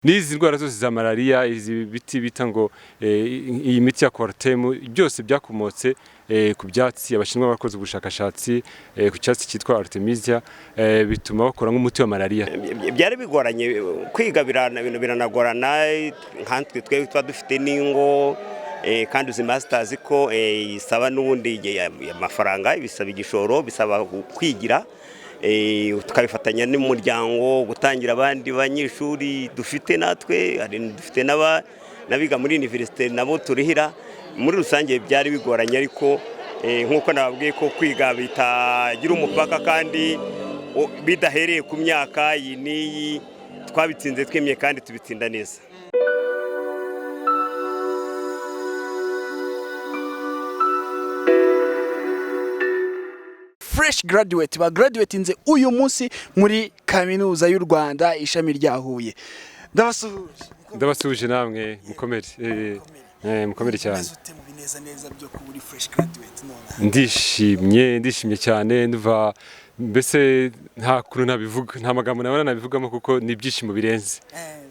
N'izi ndwara zose za malariya, izi biti bita ngo iyi miti ya Coartem, byose byakomotse ku byatsi. Abashinwa bakoze ubushakashatsi ku cyatsi cyitwa Artemisia, bituma bakora nk'umuti wa malariya. Byari bigoranye kwiga, ibintu biranagorana, nkatwe twe tuba dufite n'ingo, kandi uzi masters ko isaba n'ubundi amafaranga, bisaba igishoro, bisaba kwigira, tukabifatanya n'umuryango, gutangira abandi banyeshuri dufite natwe, hari dufite n'abiga muri université nabo turihira. Muri rusange byari bigoranye, ariko nk'uko nababwiye ko kwiga bitagira umupaka kandi bidahereye ku myaka iyi n'iyi, twabitsinze twemye kandi tubitsinda neza. Fresh graduate ba graduatinze uyu munsi muri Kaminuza y'u Rwanda, ishami rya Huye, ndabasuhuje. Ndabasuhuje namwe, mukomere, mukomere cyane. Umeze ute mu bineza neza byo kuba uri fresh graduate none? Ndishimye, ndishimye cyane. Ndumva mbese nta kuntu nabivuga, nta magambo nabona nabivugamo, kuko ni ibyishimo birenze.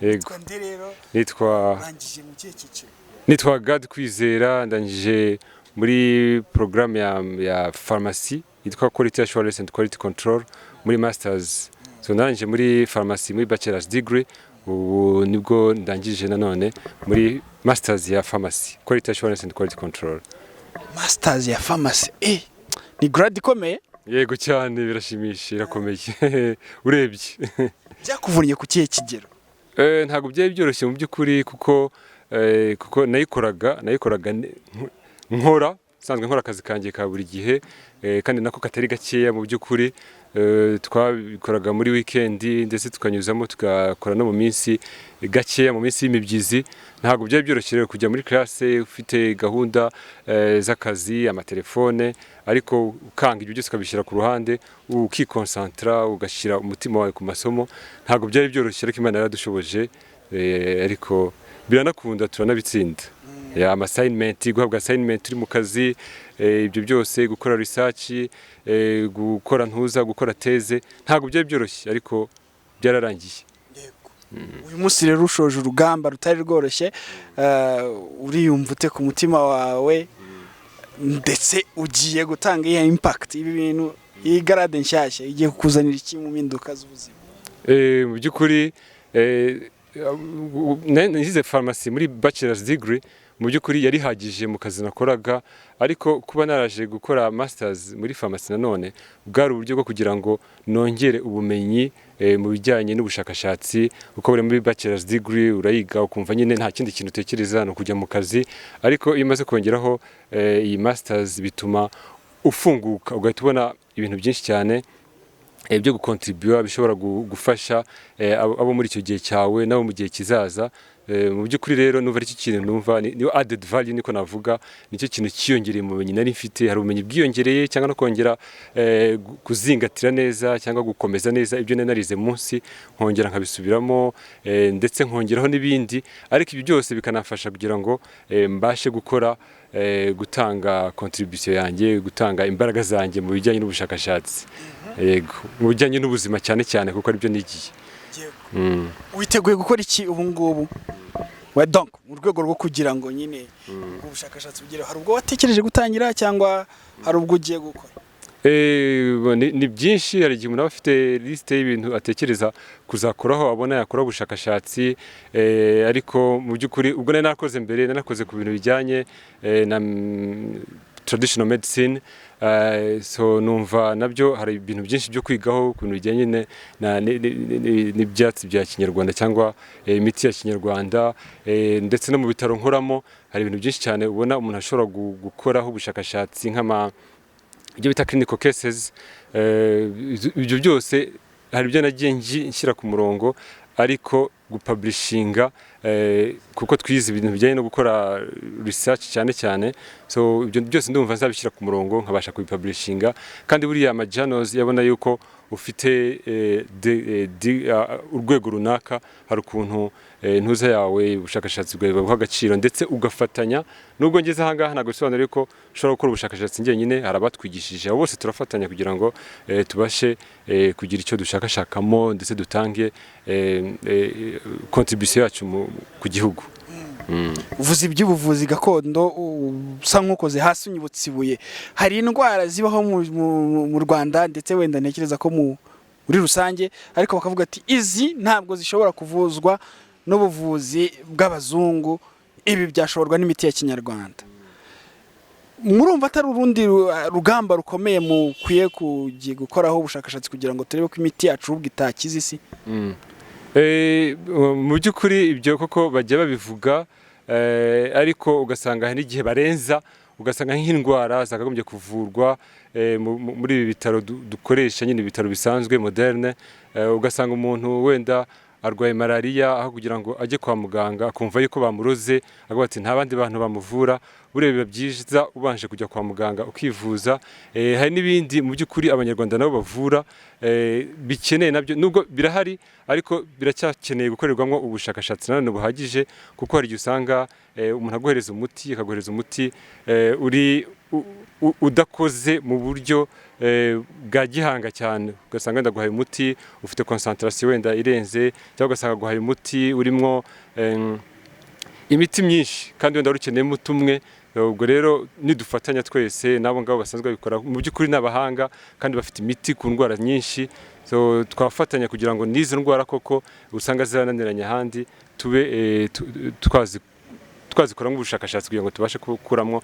Yego. Witwa nde rero? Nitwa Urangije mu kihe cyiciro? Nitwa Gad Kwizera. Ndangije muri porogaramu ya farumasi yitwa Quality Assurance and Quality Control muri masters. So ndangije muri farumasi muri bachelor's degree, ubu nibwo ndangije nanone muri masters ya pharmacy, Quality Assurance and Quality Control. Masters ya pharmacy, ni grade ikomeye. Yego cyane, birashimisha, irakomeye urebye. Byakuvunnye ku kihe kigero? Ntabwo byari byoroshye mu by'ukuri, kuko nayikoraga nkora nsanzwe nkora akazi kanjye ka buri gihe, kandi nako katari gakeya mu by'ukuri. Twabikoraga muri weekend, ndetse tukanyuzamo tugakora no mu minsi gakeya, mu minsi y'imibyizi. Ntabwo byari byoroshye rero kujya muri classe ufite gahunda z'akazi, amatelefone, ariko ukanga ibyo byose ukabishyira ku ruhande, ukikonsantara, ugashyira umutima wawe ku masomo. Ntabwo byari byoroshye, ariko Imana yaradushoboje, ariko biranakunda, turanabitsinda. Ya assignment, guhabwa assignment uri mu kazi, ibyo byose, gukora research, gukora ntuza, gukora thèse, ntabwo byari byoroshye, ariko byararangiye. Uyu munsi rero ushoje urugamba rutari rworoshye, uriyumva ute ku mutima wawe? Ndetse ugiye gutanga iyihe impact? Ibi bintu, iyi grade nshyashya igiye kukuzanira iki mu mpinduka z'ubuzima? Mu by'ukuri nize farumasi muri bachelor's degree, mu by'ukuri yari ihagije mu kazi nakoraga, ariko kuba naraje gukora masters muri farumasi nanone bwari uburyo bwo kugira ngo nongere ubumenyi mu bijyanye n'ubushakashatsi, kuko buri muri bachelor's degree urayiga ukumva nyine nta kindi kintu utekereza, ni ukujya mu kazi. Ariko iyo umaze kongeraho iyi masters, bituma ufunguka, ugahita ubona ibintu byinshi cyane byo gukontribuwa bishobora gufasha abo muri icyo gihe cyawe n'abo mu gihe kizaza. Mu by'ukuri rero numva aricyo kintu, numva niyo added value, niko navuga, nicyo kintu cyiyongereye mu bumenyi nari mfite. Hari ubumenyi bwiyongereye, cyangwa no kongera kuzingatira neza cyangwa gukomeza neza ibyo nari narize munsi, nkongera nkabisubiramo, ndetse nkongeraho n'ibindi. Ariko ibyo byose bikanafasha kugira ngo mbashe gukora, gutanga contribution yanjye, gutanga imbaraga zanjye mu bijyanye n'ubushakashatsi, yego, mu bijyanye n'ubuzima cyane cyane, kuko aribyo nigiye. Witeguye gukora iki ubu ngubu we, donc mu rwego rwo kugira ngo nyine ubwo bushakashatsi bugere? Hari ubwo watekereje gutangira cyangwa hari ubwo ugiye gukora? Ni byinshi. Hari igihe umuntu aba afite lisite y'ibintu atekereza kuzakoraho, abona yakora ubushakashatsi, ariko mu by'ukuri ubwo nari nakoze mbere, nari nakoze ku bintu bijyanye na traditional medicine, so numva nabyo hari ibintu byinshi byo kwigaho ku bintu bijyanye n'ibyatsi bya kinyarwanda cyangwa imiti ya kinyarwanda, ndetse no mu bitaro nkoramo hari ibintu byinshi cyane ubona umuntu ashobora gukoraho ubushakashatsi, nk'ama ibyo bita clinical cases. Ibyo byose hari ibyo nagiye nshyira ku murongo, ariko gupublishinga, kuko twize ibintu bijyanye no gukora research cyane cyane, so ibyo byose ndumva nzabishyira ku murongo nkabasha kubipublishinga. Kandi buriya ama journals yabona yuko ufite urwego runaka, hari ukuntu intuza yawe, ubushakashatsi bwawe babuha agaciro, ndetse ugafatanya. Nubwo ngeze aha ngaha, ntabwo bisobanura ko ushobora gukora ubushakashatsi njyenyine. Hari abatwigishije, abo bose turafatanya kugira ngo tubashe kugira icyo dushakashakamo, ndetse dutange contribution yacu ku gihugu. Uvuze iby'ubuvuzi gakondo, usa nk'ukoze hasi unyibutsa ibuye. Hari indwara zibaho mu Rwanda, ndetse wenda ntekereza ko muri rusange, ariko bakavuga ati: "Izi ntabwo zishobora kuvuzwa n'ubuvuzi bw'abazungu, ibi byashoborwa n'imiti ya kinyarwanda." Murumva atari urundi rugamba rukomeye mukwiye kugiye gukoraho ubushakashatsi kugira ngo turebe ko imiti yacu ahubwo itakiza isi? Mu by'ukuri ibyo koko bajya babivuga, ariko ugasanga hari n'igihe barenza, ugasanga nk'indwara zakagombye kuvurwa muri ibi bitaro dukoresha nyine, ibitaro bisanzwe moderne, ugasanga umuntu wenda arwaye malariya, aho kugira ngo ajye kwa muganga akumva yuko bamuroze, akavuga ati nta bandi bantu bamuvura. Buriya biba byiza ubanje kujya kwa muganga ukivuza. Hari n'ibindi mu by'ukuri Abanyarwanda nabo bavura, bikeneye nabyo, nubwo birahari ariko biracyakeneye gukorerwamo ubushakashatsi nanone buhagije, kuko hari igihe usanga umuntu aguhereza umuti, akaguhereza umuti uri udakoze mu buryo bwa gihanga cyane, ugasanga wenda aguhaye umuti ufite concentration wenda irenze, cyangwa ugasanga aguhaye umuti urimo imiti myinshi kandi wenda wari ukeneye umuti umwe. Ubwo rero nidufatanya twese n'abo ngabo basanzwe babikora, mu by'ukuri ni abahanga kandi bafite imiti ku ndwara nyinshi, so twafatanya kugira ngo n'izo ndwara koko usanga zirananiranye ahandi tube twazikoramo ubushakashatsi kugira ngo tubashe gukuramo,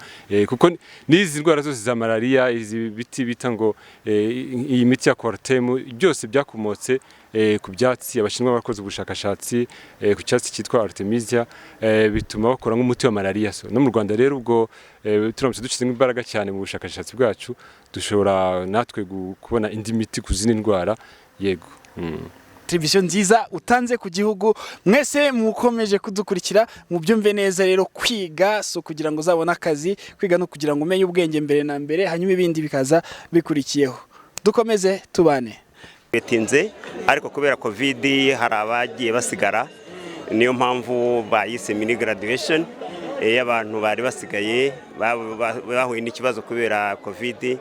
kuko n'izi ndwara zose za malariya, izi biti bita ngo iyi miti ya Coartem, byose byakomotse ku byatsi. Abashinwa bakoze ubushakashatsi ku cyatsi cyitwa Artemisia, bituma bakora nk'umuti wa malariya. So no mu Rwanda rero ubwo turamutse dushyizemo imbaraga cyane mu bushakashatsi bwacu, dushobora natwe kubona indi miti ku zindi ndwara, yego. Televiziyo nziza utanze ku gihugu. Mwese mukomeje kudukurikira, mubyumve neza rero: kwiga si ukugira ngo uzabone akazi, kwiga no kugira ngo umenye ubwenge mbere na mbere, hanyuma ibindi bikaza bikurikiyeho. Dukomeze tubane. Bitinze, ariko kubera COVID hari abagiye basigara, niyo mpamvu bayise mini graduation y'abantu bari basigaye bahuye n'ikibazo kubera COVID,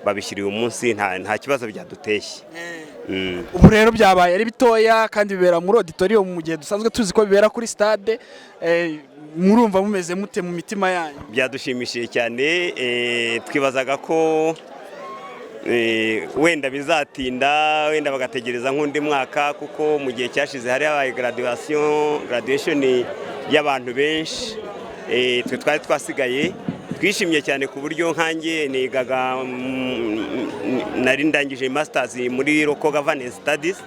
babishyiriye umunsi. Nta kibazo byaduteye. Ubu rero byabaye ari bitoya kandi bibera muri auditorium, mu gihe dusanzwe tuzi ko bibera kuri stade. Murumva mumeze mute mu mitima yanyu? Byadushimishije cyane. Twibazaga ko wenda bizatinda, wenda bagategereza nk'undi mwaka, kuko mu gihe cyashize hari habaye graduation y'abantu benshi, twe twari twasigaye. Twishimye cyane ku buryo nkanjye nigaga, nari ndangije masters muri local governance studies,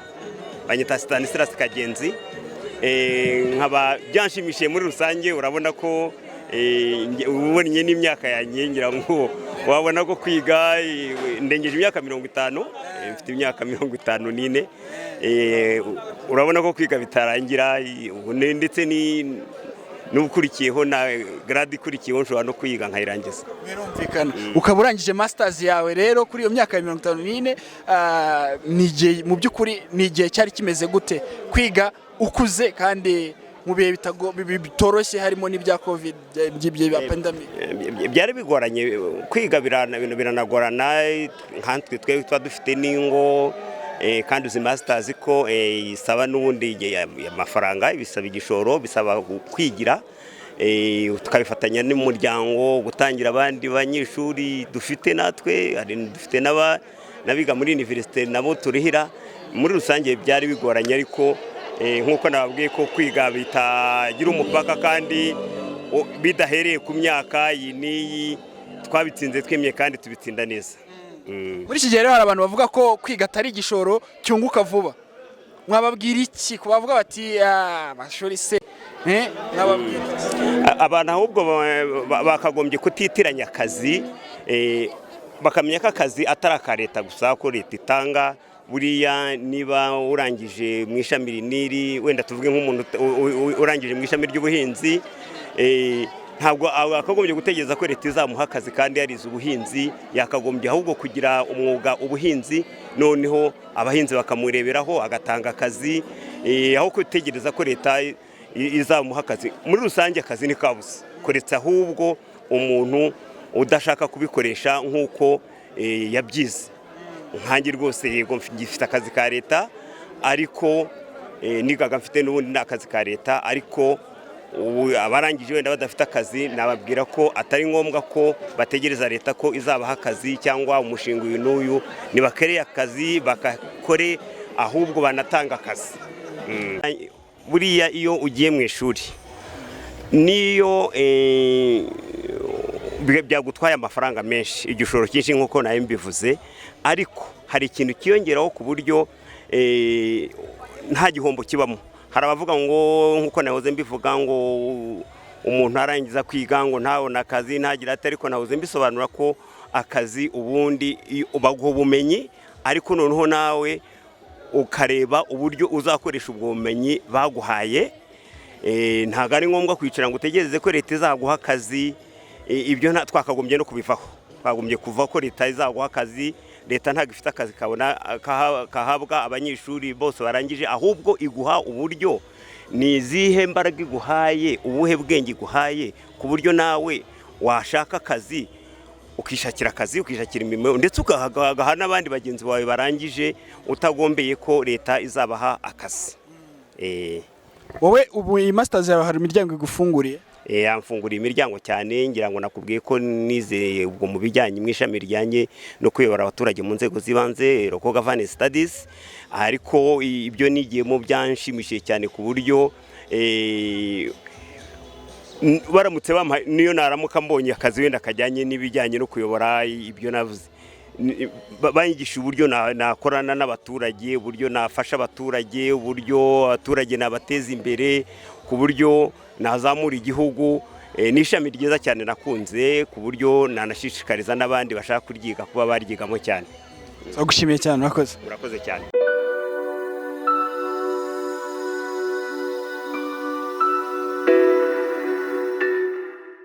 banyita Stanislas Kagenzi. Nkaba byanshimishije muri rusange. Urabona ko ubonye n'imyaka yanjye, ngira ngo wabona ko kwiga, ndengeje imyaka 50, mfite imyaka 54. Urabona ko kwiga bitarangira, ndetse n'ukurikiyeho na grade ikurikiyeho nshobora no kwiga nkayirangiza. Birumvikana. Ukaba urangije masters yawe rero kuri iyo myaka ya 54, ni igihe mu by'ukuri, ni igihe cyari kimeze gute kwiga ukuze kandi mu bihe bitoroshye, harimo n'ibya COVID, bya pandemic? Byari bigoranye kwiga, ibintu biranagorana nkatwe twe tuba dufite n'ingo, kandi uzi masters ko isaba n'ubundi amafaranga, bisaba igishoro, bisaba kwigira, tukabifatanya n'umuryango, gutangira abandi banyeshuri dufite natwe, hari dufite n'abiga muri université nabo turihira. Muri rusange byari bigoranye, ariko nk'uko nababwiye ko kwiga bitagira umupaka kandi bidahereye ku myaka iyi n'iyi, twabitsinze twemye kandi tubitsinda neza. Muri iki gihe rero hari abantu bavuga ko kwiga atari igishoro cyunguka vuba. Mwababwira iki ku bavuga bati: "Amashuri se"? Mwababwira iki? Abantu ahubwo bakagombye kutitiranya akazi, bakamenya ko akazi atari aka leta gusa, ko leta itanga. Buriya niba urangije mu ishami riniri, wenda tuvuge nk'umuntu urangije mu ishami ry'ubuhinzi. Ntabwo yakagombye gutegereza ko leta izamuha akazi kandi yarize ubuhinzi. Yakagombye ahubwo kugira umwuga ubuhinzi, noneho abahinzi bakamureberaho agatanga akazi, aho gutegereza ko leta izamuha akazi. Muri rusange akazi ni kabuze, kuretse ahubwo umuntu udashaka kubikoresha nk'uko yabyize. Nkange rwose, yego, ngifite akazi ka leta, ariko nigaga mfite n'ubundi ni akazi ka leta. Ariko ubu abarangije wenda badafite akazi, nababwira ko atari ngombwa ko bategereza leta ko izabaha akazi cyangwa umushinga uyu n'uyu. Nibakereye akazi bakakore, ahubwo banatanga akazi. Buriya iyo ugiye mu ishuri, niyo byagutwaye amafaranga menshi, igishoro cyinshi nk'uko nawe mbivuze, ariko hari ikintu kiyongeraho ku buryo nta gihombo kibamo. Hari abavuga ngo, nk'uko nahoze mbivuga, ngo umuntu arangiza kwiga ngo ntabone akazi, ntagire ati, ariko nahoze mbisobanura ko akazi ubundi baguha ubumenyi, ariko noneho nawe ukareba uburyo uzakoresha ubwo bumenyi baguhaye. Ntabwo ari ngombwa kwicara ngo utegereze ko leta izaguha akazi. Ibyo twakagombye no kubivaho, twagombye kuva ko leta izaguha akazi. Leta ntabwo ifite akazi kabona kahabwa abanyeshuri bose barangije, ahubwo iguha uburyo. Ni izihe mbaraga iguhaye, ubuhe bwenge iguhaye ku buryo nawe washaka akazi, ukishakira akazi, ukishakira imirimo, ndetse ugaha n'abandi bagenzi bawe barangije, utagombeye ko leta izabaha akazi. Wowe ubu iyi masters yawe hari imiryango igufunguriye? Yamfunguriye imiryango cyane. Ngira ngo nakubwiye ko nize ubwo mu bijyanye mu ishami rijyanye no kuyobora abaturage mu nzego z'ibanze, local governance studies. Ariko ibyo nigiyemo byanshimishije cyane, ku buryo baramutse bampaye, niyo naramuka mbonye akazi wenda kajyanye n'ibijyanye no kuyobora ibyo navuze, banyigisha uburyo nakorana n'abaturage, uburyo nafasha abaturage, uburyo abaturage nabateza imbere, ku buryo nazamura igihugu. Ni ishami ryiza cyane nakunze, ku buryo nanashishikariza n'abandi bashaka kuryiga kuba baryigamo cyane. Turagushimiye cyane, urakoze. Urakoze cyane.